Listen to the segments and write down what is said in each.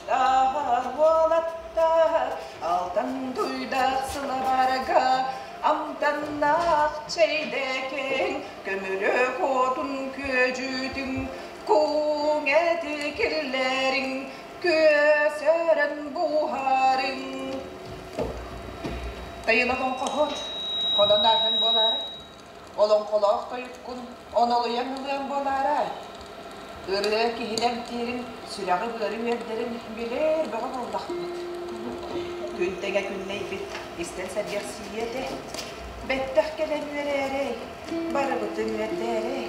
Уолаттар, уолаттар, алтан дуйдаах сылабарга амтаннаах чэйдэкэҥ, көмүлүөк уотун күөдьүтүҥ, куҥ эти киллэриҥ, күөсөрөн буһарыҥ. Тайыла тоҥхоһор, хонон ааһыаҥ буолаарай? Олоҥхолоох тойуккун онолуйан ылыаҥ буолаарай? Ырыа киһини эмтиирин, сүрэҕи-быары үөрдэрин билэр бөҕө буоллахпыт. Күн тэҥэ күннэйбит, истэн сэргэхсийиэ этэ. Бэттэх кэлэн үөрээрэй, барыбытын үөрдээрэй.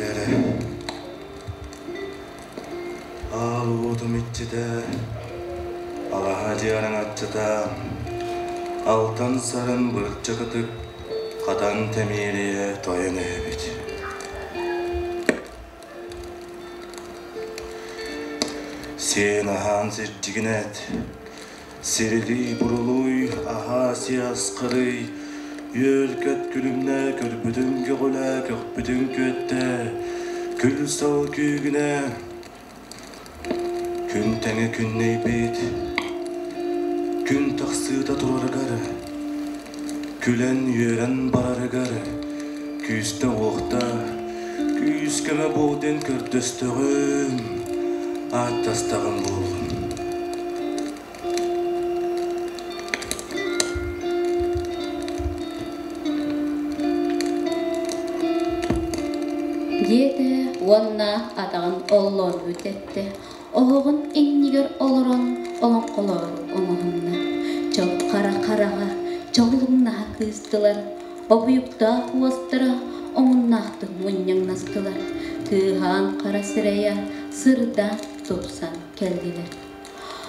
Дьэрэ, аал уотум иччитэ, алаһа дьиэ араҥаччыта, алтан сарын бырчыкытык хатан тэмиэрийэ тойон эһэбит. Сиэн аһаан сирдьигинэт, сирилий-бурулуй, аһаа сиэ асхарый, үөл-көт күлүмнэ көрбүтүн көҕүлэ, көхпүтүн күөттэ, күл-сал күүгүнэ, күн тэҥэ күннэйбит, күн тахсыыта турарыгар, күлэн-үөрэн барарыгар күүстэ-уохта, күүс-көмө буол диэн көрдөстөҕүм, ааттастаҕым буоллун. Диэтэ уонна атаҕын оллооннуу тэптэ, оһоҕун иннигэр олорон олоҥхолоору оҥоһунна. Чол хара хараҕа чолумнаһа кыыстылар, обуйуктаах уостара омуннаахтык мунньаҥнастылар, кыыһаан хара сирэйэ сырдаан тупсан кэллилэр.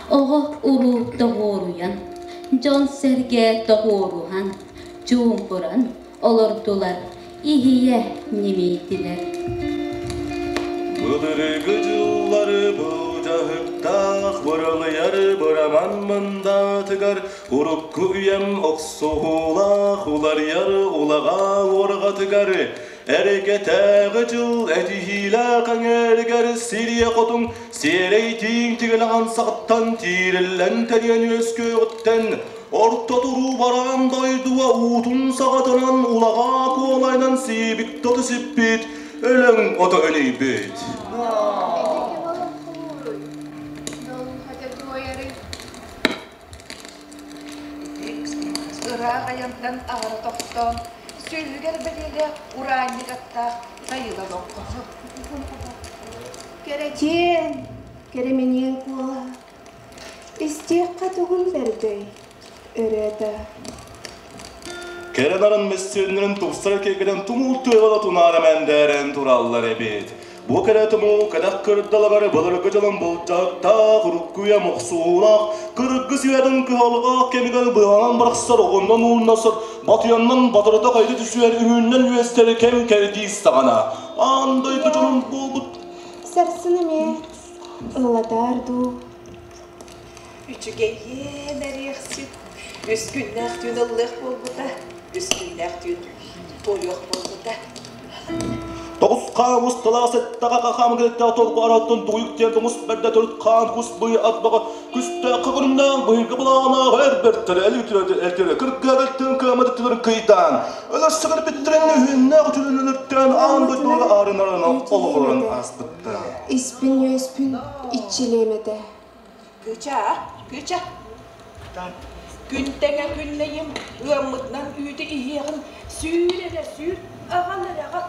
Оҕо уруу тоҕуоруйан, дьон-сэргэ тоҕуоруһан, чуумпуран олордулар, иһийэ ньимийдилэр. Былыргы дьыллары былдьаһыктаах быралыйар быраман мындаатыгар урукку үйэм охсуһуулаах уларыйар улаҕаа уорҕатыгар Эрэгэтээҕи дьыл этиһиилээх эҥээригэр сириэ хотун сиэрэй тииҥ тигилэҕин саҕаттан тиириллэн тэриэн үөскүөҕүттэн орто туруу бараан дойдуга уутун саҕатынан улаҕаа куолайынан сиибик тоту сиппит өлөҥ ото өнүйбүт. Ыраах айантан аһара тохтоон, сүөһүгэр бэлиэлээх ураанньык аттаах Тайыла олоҥхоһо. Кэрэчиэн, кэрэмэниэн куола, истиэххэ тугун бэрдэй, өрөөтө. Кэрэ нарын мөссүөннэрин тупсара киэргэтэн тумул тыаҕа тунаара мэндээрэн тураллар эбит. Бу кэрэ тумул кэтэх кырдалыгар былыргы дьонун былдьаһыктаах, уруккуйа мохсуолаах, кыргыс сүөтүн кыһалҕаах кэмигэр быһанан барахсар оҕуннан ууннасар, батыйаннан батырыта хайда түсүөр үһүннэн үөстэри кэм кэрдиис саҕана аан дойду дьонун буолбут Сарсын эмиэ ыллатаар дуу. Үчүгэйиэн эриэхсит, үс күннээх түүн ыллыах буолбута, үс күннээх түүн туойуох буолбута. Тоҕус хаан усталаах сэттэҕэ хахаам кэлэттээх торбо араттан тугуйук диэн тоҥус бэрдэ төрүт хаан кус быйы ат баҕа күстээххэ көрүҥнээх быйылгы былаанах эр бэртэрэ элитирэ элтирэ кыргыарыттан кыаматыттыларын кыйдаан өлөрсөгөр бүттэрин үһүннээх үтүлүнүлүртээн аан дойдуга аарынарына олоҕуран ааспыттара. Испин-үөспүн иччилиэм этэ. Кыыча, кыыча. Күн тэҥэ күннэйим, ыаммытынан үүтү иһиэҕим, сүүр эрэ сүүр, аҕал эрэ аҕал.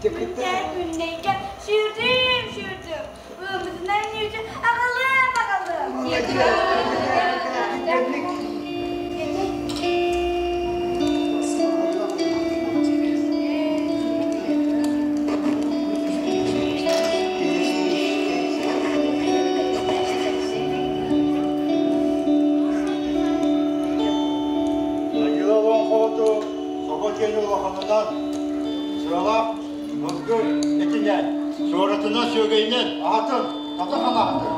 Күннэй күннэйгэ сүүрдүм сүүрдүм, ыаммытынан үүтү аҕалыам аҕалыам. Айгыла олоҥхоһуту собо диэн улаханынан сыалаах мылгы этинэн суорат. Сыатынан сүөгэйинэн аһатын, тата ханаһатын.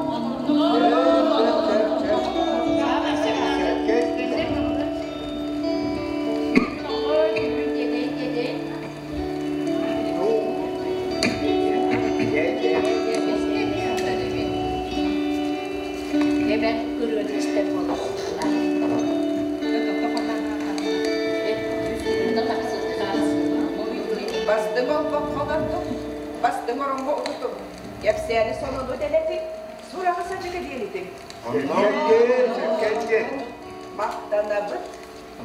Эбэн ырыаны истэр буоллахтара. Бастыҥ олбоххолордум, бастыҥ ороҥҥо утутум, кэпсээни сонуну дэлэтиҥ, сураҕы садьыка диэлитиҥ. Махтанабыт.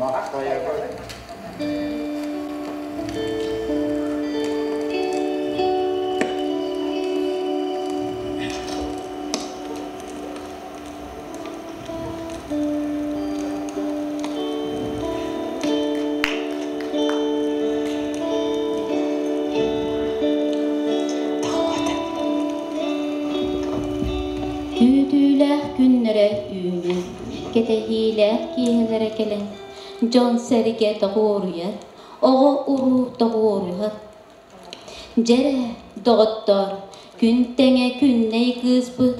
Махтайабыт. Күүтүүлээх күннэрэ үүнэн, кэтэһиилээх киэһэлэрэ кэлэн, дьон-сэргэ тоҕуоруйар, оҕо-уруу тоҕуоруһар. Дьэрэ, доҕоттоор, күн тэҥэ күннэй кыыспыт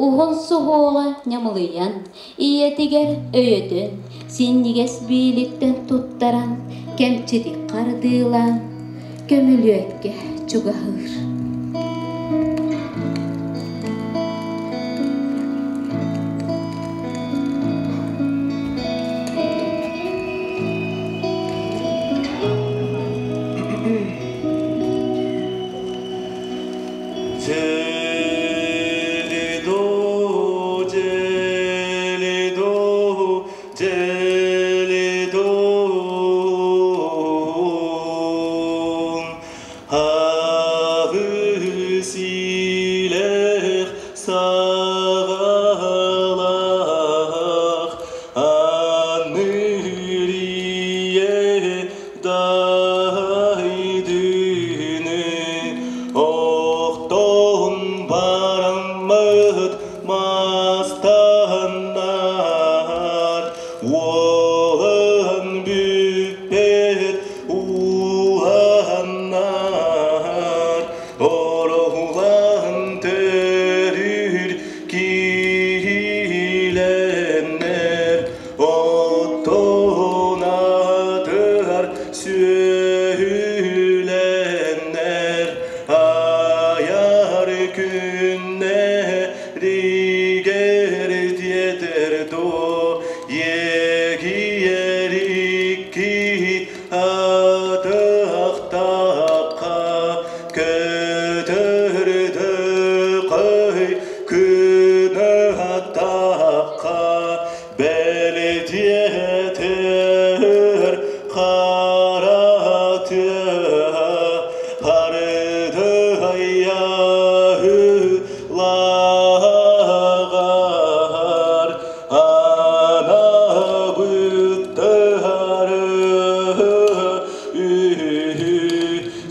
уһун суһуоҕа ньамылыйан, ийэтигэр өйөтөн, синньигэс биилиттэн туттаран, кэмчитик хардыылаан, көмүлүөккэ чугаһыыр. Дьэлидо, дьэлидо, дьэлидон, аҕыс илэх саҕалаах анырие дайдыны охтон бараммыт мастаннар уолан бүппэт улааннар ороһулаан төрүүр киһилэннэр оттон атыгар сүөһүлэннэр айар күннэригэр диэтэр доо егиер икки атахтаахха көтөрдө кый күнэ-аттаахха бэлитиэтэр харатыа ардыйаһылааҕар анабыттары үһү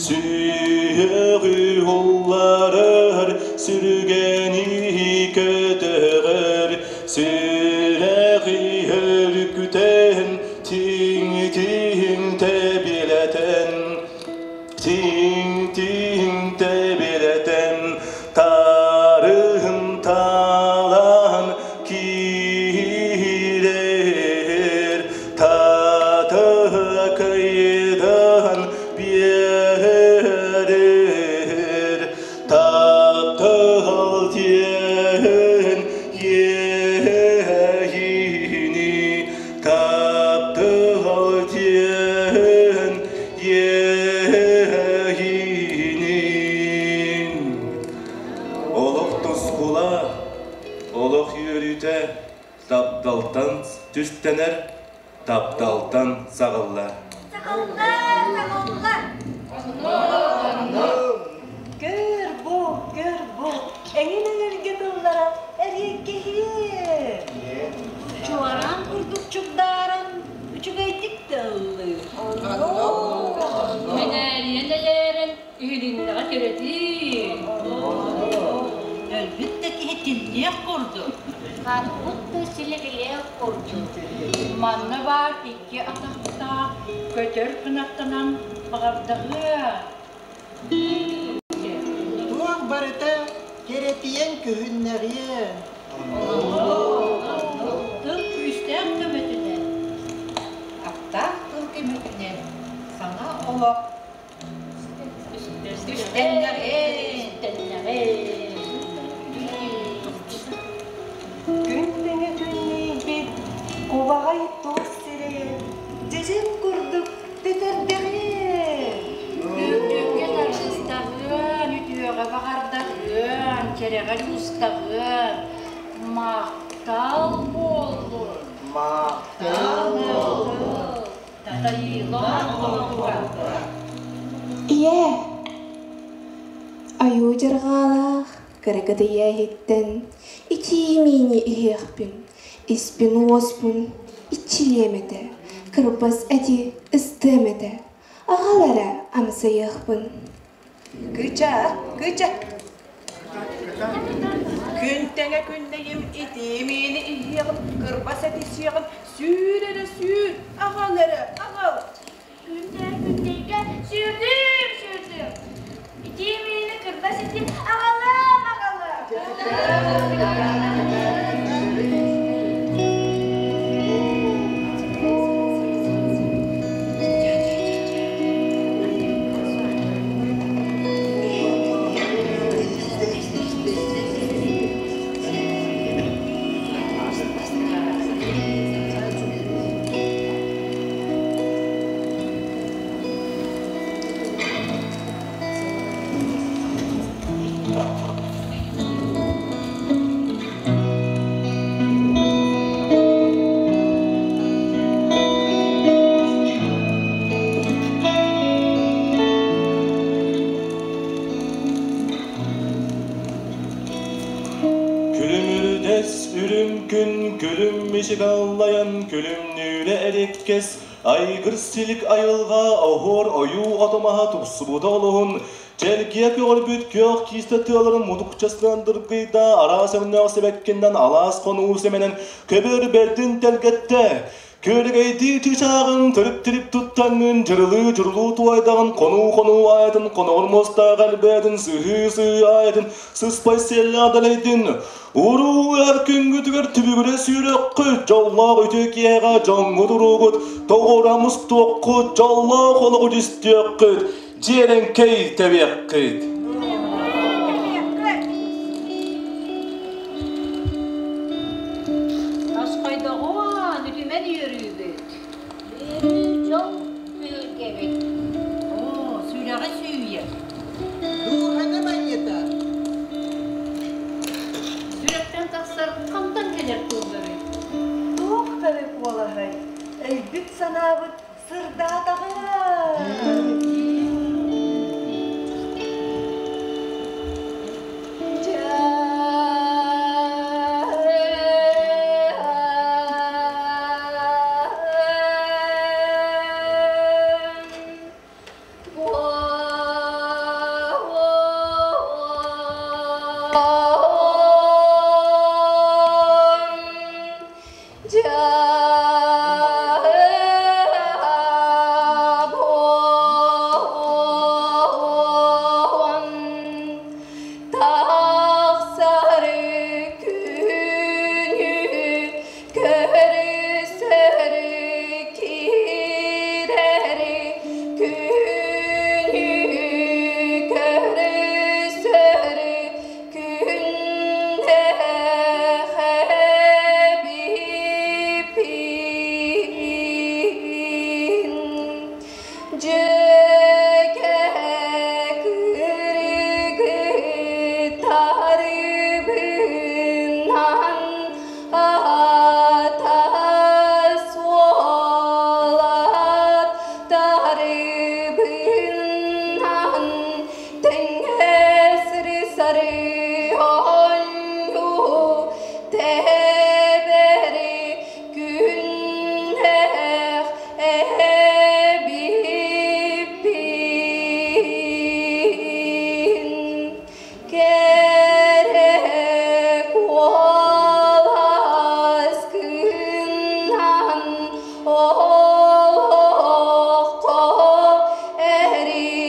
сүһүөҕү улларар сүргэни көтөҕөр сүрэҕи өрүкүтэн тиҥ-тиҥ тэбилэтэн тиҥ-тиҥ тэбилэтэн тарыһын талан киирэр татакайдан биэрэр таптал диэн иэйиини таптал диэн иэйиини Олох тускула, олох үөрүүтэ тапталтан түстэнэр, тапталтан саҕыллар. Саҕыллар, саҕыллар. Көр бу, көр бу, эҥин эҥэргэ тыллара эриэккэһиэ. Чуораан курдук чугдааран, үчүгэйдик да ыллыыр. Мэнээрийэн элээрэн, иһилиннэҕэ кэрэтиин. Өлбүт да киһи тиллиэх курдук. Харбыт да силигилиэх курдук. Манна баар икки атахтаах көтөр кынаттанан баҕардаҕыа. Туох барыта Барыта кэрэтийэн көһүннэҕиэн. Тыл күүстээх көмөтүнэн, аптаах тыл көмөтүнэн саҥа олох үстэннэҕиэн. Күн тэҥэ күннэйбит кубаҕай туос сирэйэ дьэдьэн курдук тэтэрдэҕиэн. Үрдүккэ тардыстаҕыан, үтүөҕэ баҕардаҕыан, кэрэҕэ дьулустаҕыан, махтал буоллун. Махтал буоллун. Татайыылаах олоххо. Ийээ, айуу дьарҕаалаах кыракытыйа иһиттэн итии миини иһиэхпин, испин-уоспун иччилиэм этэ, кырбас эти ыстыам этэ, аҕал эрэ амсайыахпын. Кыыча, кыыча. Күн тэҥэ күннэйим итии миини иһиэҕим, кырбас эти сиэҕим, сүүр эрэ сүүр, аҕал эрэ аҕал. Күн тэҥэ күннэйгэ сүүрдүм, сүүрдүм. Итии миини кырбас эти аҕалым, аҕалым. Күлүмүрдэс үрүҥ күн күлүм мичик аллайан күлүмнүүрэ эриккэс айгыр силик айылҕа оһуор ойуу отомаһа тупсубута олуһун чэлгиэ көҕөрбүт күөх киистэ тыаларын мутукчасынан дыргыйда араас өҥнөөх сибэккиннэн алаас хонуу сэмэнэн көбөр бэрдин тэлгэттэ Күөрэгэйдии чыычааҕын төрүп-тирип туттаҥҥын, дьырылыы-дьурулуу туойдаҕын, хонуу-хонуу аайытын, хоноҕор муостаах элбээтин, сыһыы-сыһыы аайытын, сыспай сиэллээх дэлэйдин. Уруу эр күҥҥүтүгэр түбүгүрэ сүүрүөххүт, дьоллоох үтүө киэһэҕэ дьоҥҥут уруугут, тоҕура мустуоххут, дьоллоох олоҕу түстүөххүт, дьиэрэҥкэй тэбиэххит. Тосхойдоҕуон үтүмэн үөрүүбүт. Үөрүү дьол түһүлгэбит. Оо, сүрэҕи сүүйэр. Дууһаны манньытар. Сүрэхтэн тахсар хантан кэлэр тыллары? Туох тары куолаһай, өйбүт-санаабыт сырдаатаҕа. Эригиппит.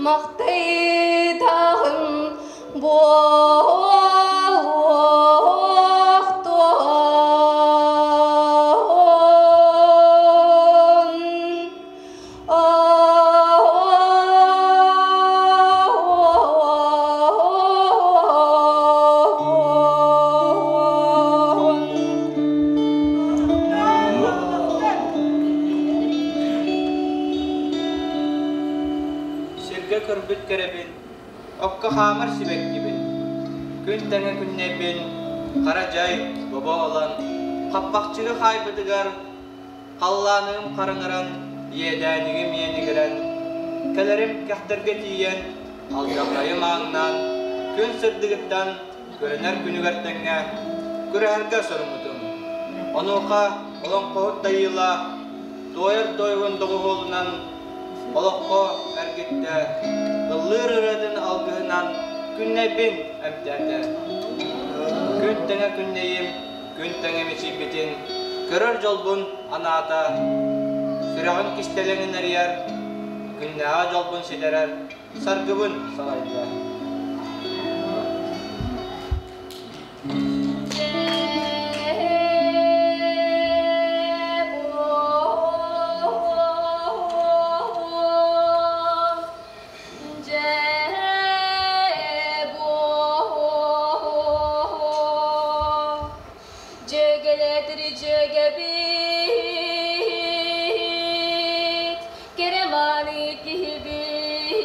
Махтайдаҕым буолуохтун. Сиргэ көрбүт кэрэбин, окко хаамар сибэккибин, күн тэҥэ күннэйбин, хара дьай бобо ылан, хаппахчыга хаайбытыгар Халлааным хараҥаран, иэдээнигим иэнигирэн, кэлэрим кэхтэргэ тиийэн, алдьархайым ааҥнаан, күн сырдыгыттан көрүнэр күнүгэр тэҥҥэ күрэһэргэ соруммутум. Онуоха олоҥхоһут Дайыыла туойар тойугун доҕуһуолунан олоххо эргиттэ, ыллыыр ырыатын алгыһынан күннэйбин эмтээтэ. Күн тэҥэ күннэйим Күн тэҥэ мичийбитин, көрөр дьолбун анаата, сүрэҕим кистэлэҥин арыйар, күннээҕи дьолбун ситэрэр, саргыбын салайда. Дьүөгэлээтир дьүөгэбит, кэрэ мааны киһибит,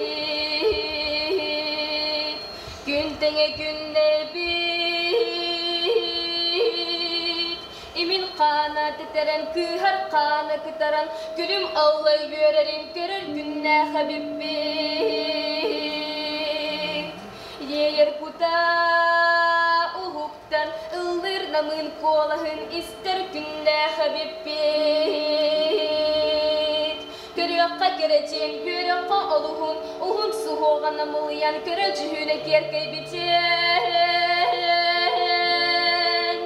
күн тэҥэ күннэбит, Имин хаана тэтэрэн, кыыһар хаана кытаран, күлүм аллай үөрэрин көрөр күннээх эбиппит. Иэйэр кута уһуктан, ыллыыр намыын куолаһын истэр күннээх эбиппит. Көрүөххэ кэрэчиэн, үөрөххө олуһун, уһун суһуоҕа намылыйан көрө дьүһүнэ киэркэйбитин.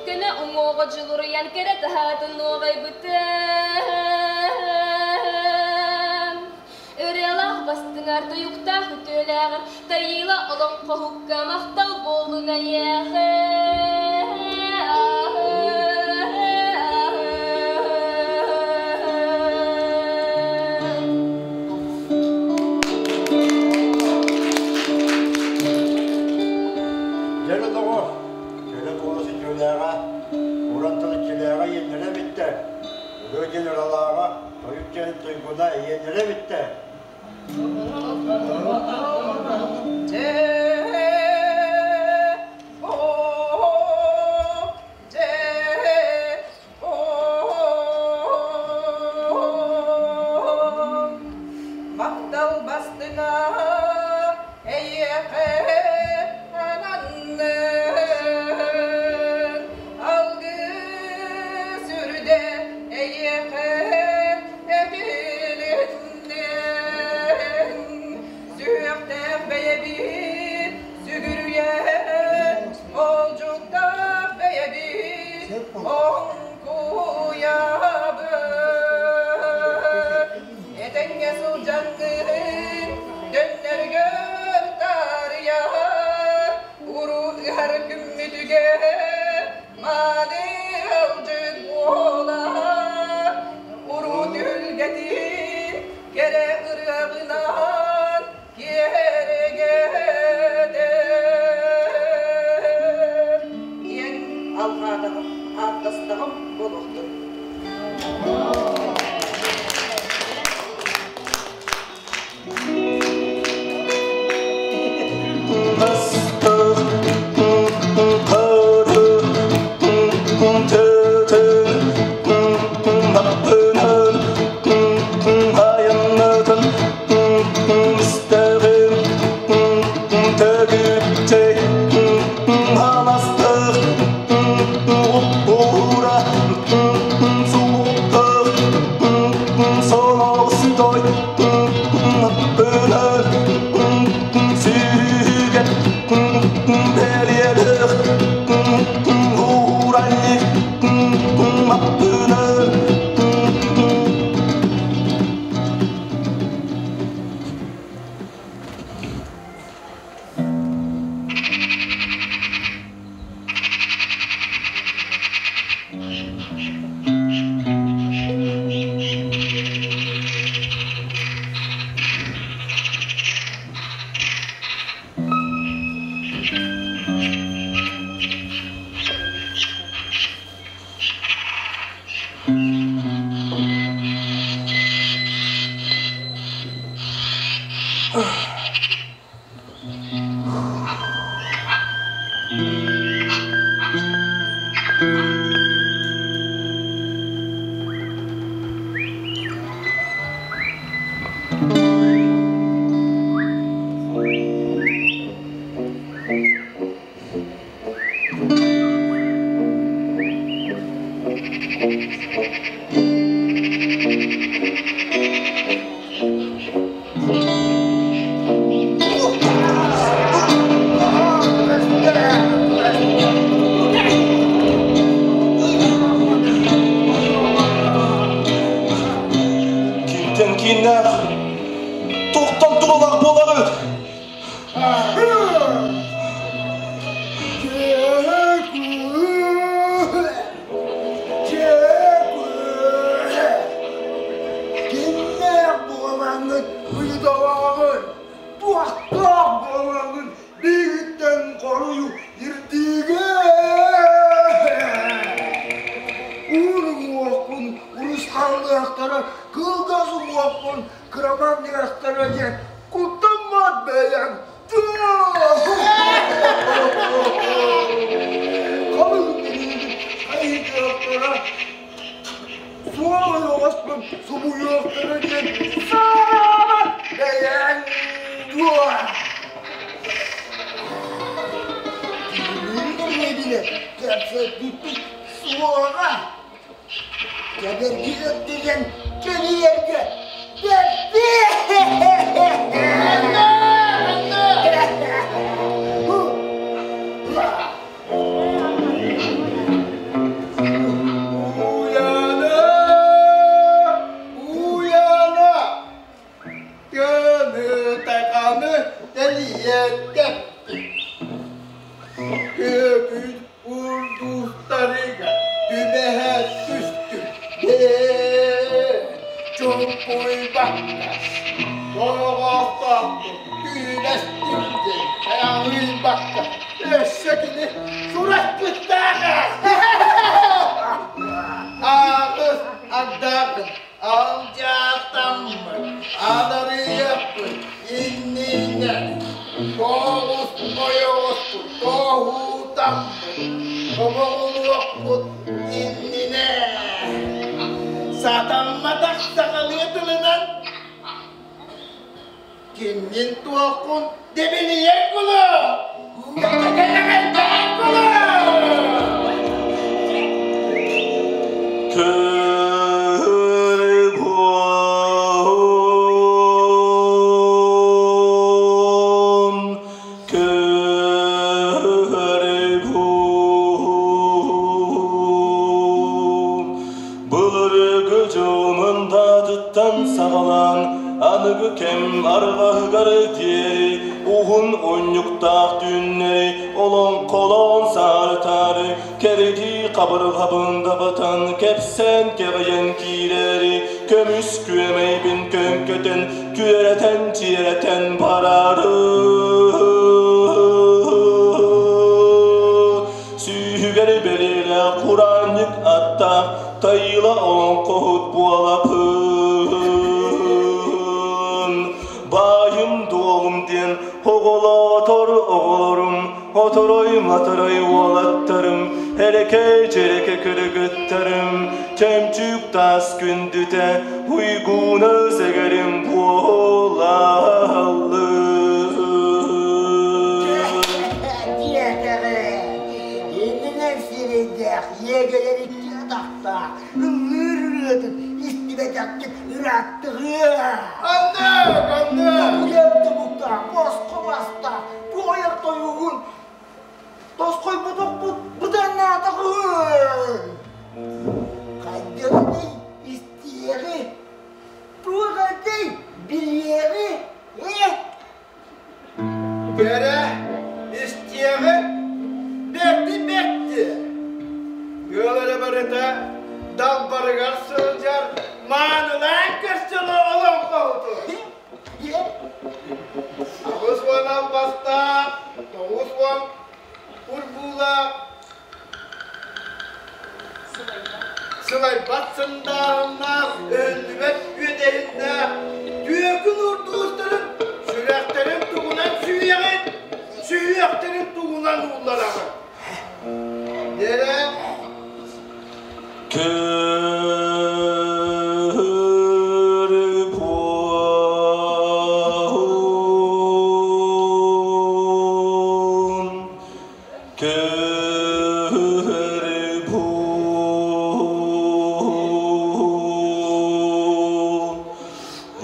Көнө уҥуоҕа дьулуруйан кэрэ таһаатын нуоҕайбытын. Ырыалаах бастыҥар, тойуктаах үтүөлээҕэр Тайыыла олоҥхоһукка махтал буоллун эйиэхэ. Дьэ доҕор, кэлэ куолас үтүөлээҕэ, уран тыл иччилээҕэ иэннэрэ эбиттэр. Ырыа диэн ыралааҕа, тойук диэн туйгуна иэннэрэ эбиттэр. Махтал бастыҥа эйиэхэ ананнын, алгыс үрдэ эйиэхэ этилиннин. Кимтэн кииннээх, туохтан туралаах буолаҕыт? Кимнээх буолаҥҥыт ыйыталаҕыт, туохтаах буолаҥҥыт биһигиттэн хоруйу ирдиигэ. Уун уҥуохпун урусхаллыахтара, кылгас уҥуохпун кыраманныахтара диэн куттаммат бэйэҥ Халыҥ тириибит хайытыахтара, суол ойоҕоспун субуйуохтара диэн саабат бэйэҥ дуо? Киһилиин дэриэбинэ кэпсэппиппит суоҕа. Кэбэрги өттүнэн кэлиэргэ Уйана! Уйана! Тыаны-тайҕаны тэлийэ тэптим. Күөкүн урдуустарыгар түбэһэ түстүм. Ээ, чуҥкуйбакка, тоҕоостоохтук күүлэстим диэн аҕыйбакка, өссө кини сураспыттааҕа. Аҕыс ардаахын алдьатаммыт, адарыйаппыт иннинэ тоҕус ойоҕоспут тоһутаммыт, тобоҕулуохпут иннинэ сатамматах сахалыы тылынан кимнин туоххун дэбилийэн кулу! Көрбүн, көрбүн. Былыргы дьыл мындаатыттан саҕалаан аныгы кэм арҕаһыгар диэри уһун унньуктаах түүннэри олоҥхолоон саарытаары кэритии хабырҕабын дабатан кэпсээн кэҕийэн киирэри көмүс күөмэйбин көҥкөтөн күөрэтэн тиэрэтэн бараары Сүүһүгэр бэлиэлээх кураанньык аттаах Тайыла олоҥхоһут буолапын. Баайым-дуолум диэн оҕолоотор оҕолорум, оторой-маторой уолаттарым, эрэкэ-дьэрэкэ кыргыттарым, чөмчүүк таас күндүтэ, уйгууна сэгэрим буолаллар. Диэтэҕэ, иннинэн сирэйдээх иэгэлэр икки атахтаах ыллыыр ырыатын истибэтэххит ырааттыҕыа. Аннык, аннык! Уйан тобуктаах, босхо бастаах, туойар тойугун тосхойботохпут быданнаатаҕын. Хайдахый истиэҕи, туох этэй билиэҕи, э? Кэрэ истиэҕи бэрти бэрти. Ыал эрэ барыта далбарыгар сылдьар маанылаан көрсөн олоҥхоһуту. 80 албастаах, 90 урбуулаах сылайбат сындааһыннаах, өһүллүбэт үөдэһиннээх, түөкүн урдуустарын сүрэх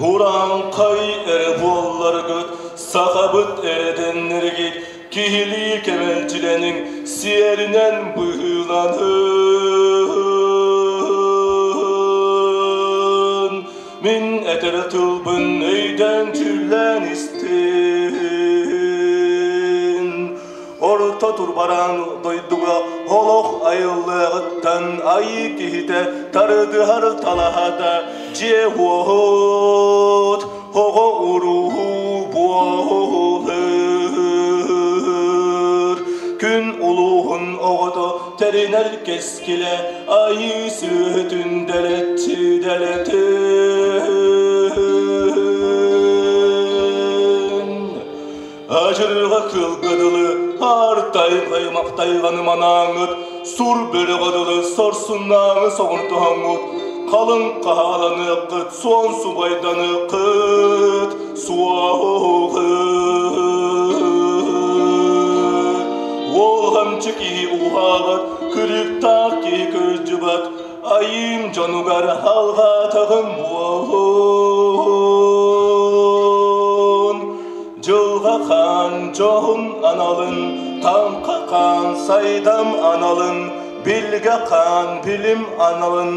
Урааҥхай эрэ буолларгыт, сахабыт эрэ дэннэргит, киһилии кэмэлдьилэниҥ, сиэринэн быһыыланын. Мин этэр тылбын өйдөөн-дьүүллээн истин. Орто турбараан дойдуга олох айыллыаҕыттан айыы киһитэ тарыдыһар талаһата дьиэ-уот, оҕо-уруу буолар. Күн улууһун оҕото тэринэр кэскилэ айыы сүөһүтүн дэлэччи дэлэтин. Адьырҕа кыылга дылы аар-тайҕа тайҕаны манааҥҥыт, сур бөрөҕө дылы сорсуннааҥы соҕурдуһаҥҥыт, халыҥ хаһааланыаххыт, суон субайданыаххыт, суоҕы. Уолҕамчы киһи уһаабат, кырыктаах киһи кырдьыбат, айыым дьонугар алҕаатаҕым буолун. Дьылҕа хаан дьоһун аналын, таҥха хаан сайдам аналын, билгэ хаан билим аналын,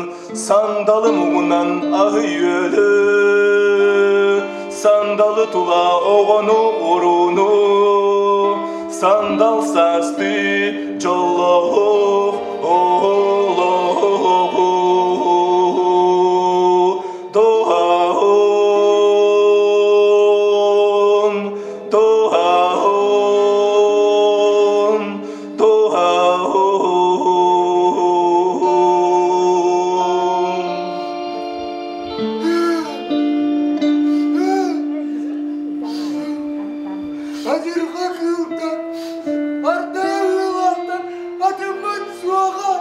сандалы муҥунан аһы-үөлү, сандалы тула оҕону урууну, сандал саастыы дьоллоох олоҕу. Туһаһын, туһаһын, туһаһын. Адьырҕа кыылтан, ардайа ыалаахтан атыммыт суоҕа.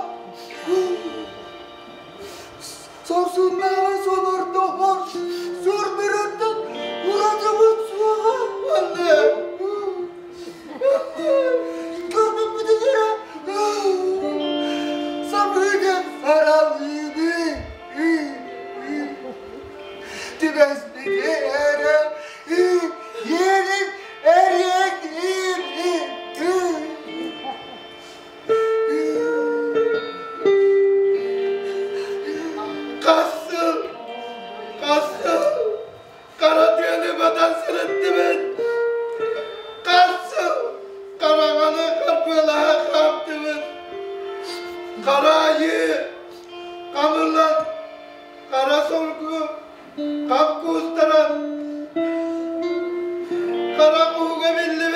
Сорсуннааҕы сонордоһор суордураттан уратыбыт суоҕа анны. Көрбүппүтүн эрэ самыыгын саралыыбы. Түбэспити эрэ иэрин эриэҥ Хас сыл, хас сыл хара тыаны батан сырыттыбыт. Хас сыл хараҥаны харбыалаһа хаамтыбыт. Хара айыы, хамыллан, хара соргу, хам куустаран, хара куһуга биллибит.